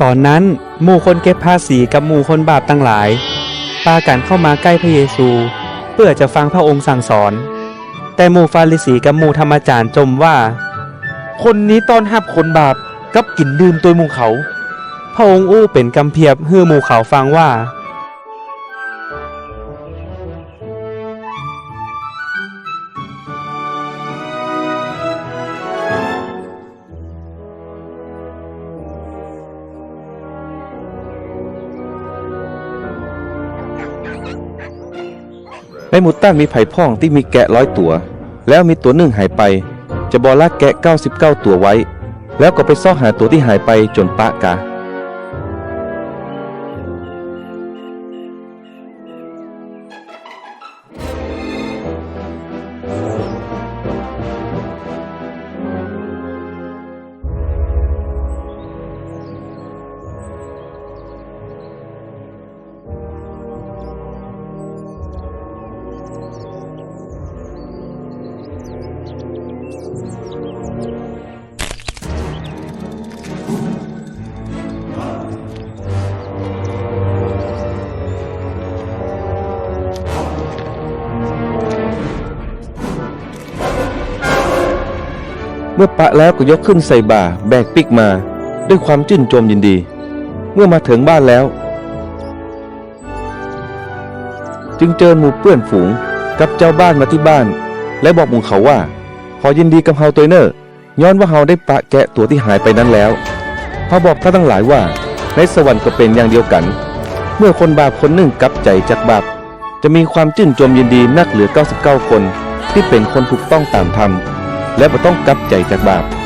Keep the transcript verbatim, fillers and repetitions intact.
ต๋อนนั้นหมู่คนเก็บภาษีกับหมู่คนบาปตังหลายปากั๋นเข้ามาใก้พระเยซู เปื้อจะฟังพระองค์สั่งสอน แต่หมู่ฟาริสีกับหมู่ธรรมาจ๋ารย์จ่มว่า คนนี้ต้อนฮับคนบาปกับกิ๋นดื่มตวยหมู่เขา พระองค์อู้เป๋นกำเผียบหื้อหมู่เขาฟังว่า ในหมู่ต้านมีใผพ่องตี้มีแกะร้อยตั๋ว แล้วมีตั๋วนึ่งหายไป จะบ่ละแกะเก้าสิบเก้าตั๋วไว้ แล้วก็ไปซอกหาตั๋วตี้หายไปจ๋นปะกา เมื่อปะแล้วก็ยกขึ้นใส่บ่าแบกปิ๊กมาด้วยความจื้นจมยินดี เมื่อมาเถิงบ้านแล้ว จึงเจิญหมู่เปื้อนฝูงกับจาวบ้านมาตี้บ้าน และบอกหมู่เขาว่า ขอยินดีกับเฮาตวยเน่อ ย้อนว่าเฮาได้ปะแกะตั๋วตี้หายไปนั้นแล้ว เฮาบอกต้านตังหลายว่า ในสวรรค์ก็เป๋นอย่างเดียวกั๋น เมื่อคนบาปคนนึ่งกลับใจ๋จากบาป จะมีความจื้นจมยินดีนักเหลือเก้าสิบเก้าคน ตี้เป๋นคนถูกต้องต๋ามธรรม และบ่ต้องกลับใจ๋จากบาป